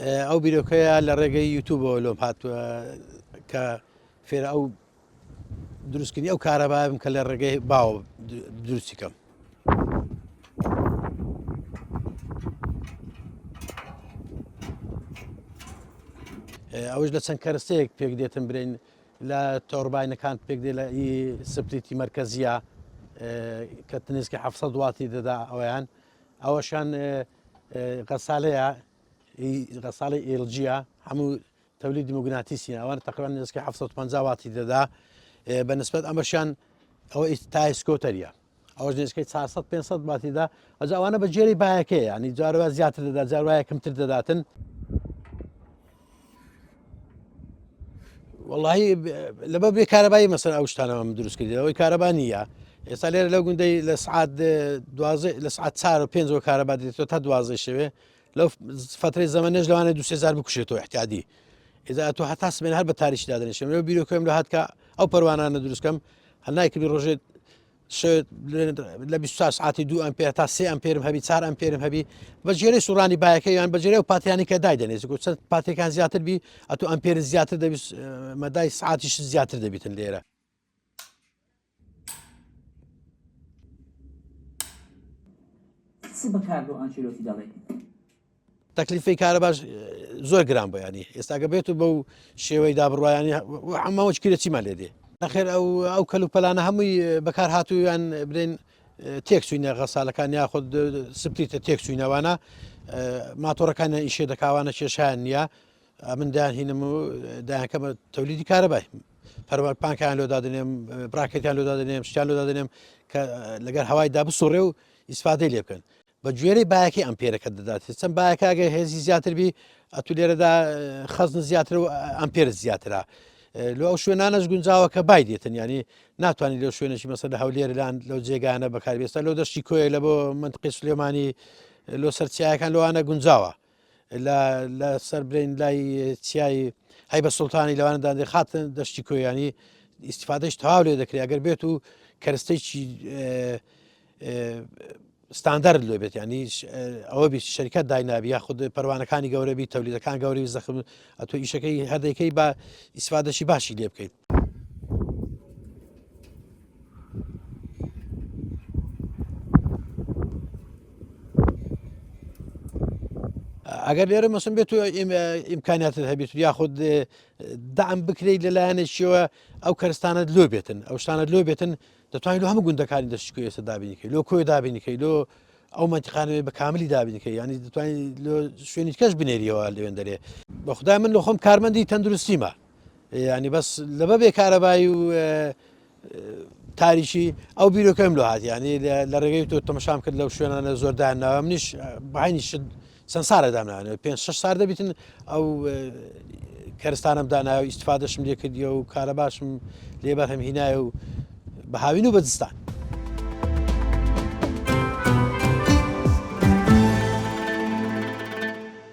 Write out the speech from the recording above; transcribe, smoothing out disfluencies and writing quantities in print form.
ئەو بیرۆکەیە لە ڕێگەی یوتوبەوە لۆم هاتووە کە فێرە ئەو دروستکردنی ئەو کارەبایە بم کە لە ڕێگەی باوە دروستی کەم. ئەوش لە چەند کەرەستەیەک پێک دێتن برین لە تۆرباینەکان پێک دێ لە ئی split ی مەرکەزیە کە نزیکە 700 واتی دەدا ئەویان ئەوەشان غەسالەیە غەساڵی ئێلجیە هەموو تەولیدی موگناتیسی ئەوان تقریبا نزیکە 750 واتی دەدا بە نسبەت ئەمەشیان ئەوە تای سکۆتەریە ئەوەش نزیکەی 400 500 واتی دا ئەجا ئەوانە بە جێری بایەکەیە ینی جاروا زیاتر دەدا جاروایە کەمتر دەداتن وەڵی لەبە بێ کارەبایی مەسەر ئەو شتانەوەم دروست کردی ئەوەی کارەبا نییە ئێستا لێرە لەو گوندەی لە سعات دوازێ لە سعات چار و پێنجەوە کارەبا دێتەوە تا دوازدە شەوێ لەو فترەی زەمەنێش لەوانەیە دو سێزار بکوشێتەوە احتیادی ئێزا تۆ هەتا سمێن هەر بە تاریکی دادنیشم لەو بیرۆکەم لە هاتکە ئەو پەروانانە دروستکەم هەر نایکردی ڕۆژێ لە 24 ساعتی دوو ئەمپێر تا سێ ئەمپێرم هەبی چار ئەمپێرم هەبی بە جێرەی سوڕانی بایەکە یان بە جێرە و پاتیانی کە دایدەنێت و چەند پاتێکان زیاتر بی ئەتو ئەمپێر زیاتر دەبی مەدای ساعتیش زیاتر دەبیتن لێرە. چ بە کارلۆ ئانچێلۆتی دەڵێی؟ تەکلیفەی کارەباش زۆر گران بۆ ینی ئێستاگە بێت و بەو شێوەی دابڕایانی ئەمەوەچ کرە چیمان لێ دێ نەخێر ئەو ئەو کەل و پەلانە هەمووی بەکار هاتوویان برێن تێک چوینە غەسالەکان یاخود split ە تێک چوینەوانە ماتۆڕەکانیان ئیشێ دەکاوانە کێشیان نییە ئەمن دایان هینم و دایانکەمە تەولیدی کارەبای پەروەر پانکیان لۆ دادنێم bracket یان لۆ دادنێم شتیان لۆ دادنێم کە لەگەر هەوای دا بسوڕێ و ئیسفادەی لێ بکەن بە گوێرەی بایەکەی ئەمپێرەکە دەدات چەند بایەکە ئەگەر هێزی زیاتر بی ئەتو لێرەدا خەزن زیاتر و ئەمپێر زیاترە لۆ ئەو شوێنانەش گونجاوە کە بای دێتن ینی ناتوانانی لەو شوێنێکی مەسە لە هەولێر لان لەو جێگانە بەکاربێستا لۆ دەشتی کۆیە لە بۆ منطقی سلێمانی لۆ سەرچیاکان لەوانە گونجاوە لە لە سەر برین لای چیای هەی بە سوڵتانی لەوانە دادێ خاتن دەشتی کۆیانی ئیسیفادەش تەواو لێ دەکرێت ئەگەر بێت و کەرستێکی ستاندارد لێ بێت ینی ئەوە بیت شەریکەت داینابی یاخود پەروانەکانی گەورەبی تەولیدەکان گەوری زەخم ئەتۆ ئیشەکەی هەردەکەی بە ئیسفادەشی باشی لێ بکەیت. ئەگەر لێرە مەسم بێت و ئیمکانیاتت هەبێت یاخود دام بکرێت لەلایەنێکیەوە ئەو کەرستانت لۆ بێتن ئەو شتانت لۆ بێتن دەتوانین لۆ هەموو گوندەکانی دەشتی کۆی ئێستا دابینیکەی لۆ کۆی دابینیکەی لۆ ئەو مەنتیقانەوەی بە کاملی دابینیکەی ینی دەتوانین لۆ شوێنی کەش بنێریەوە لەوێن دەرێ بە خدای من لە خۆم کارمەندی تەندروستیمە ینی بەس لەبە بێ کارەبایی و تاریکی ئەو بیرۆکەم لۆ هاات ینی لە ڕێگەی تۆ تەمەشام کرد لەو شوێنانە زۆردان ناوە منیش بەینی شت چەند سارە دامنانەوە پێ شش سار دەبیتن ئەو کەرستانم دانایە و ئیسفادەشم لێ کردیە و کارەباشم لێ بەرهەم هینایە و بە هاوین و بە زستان.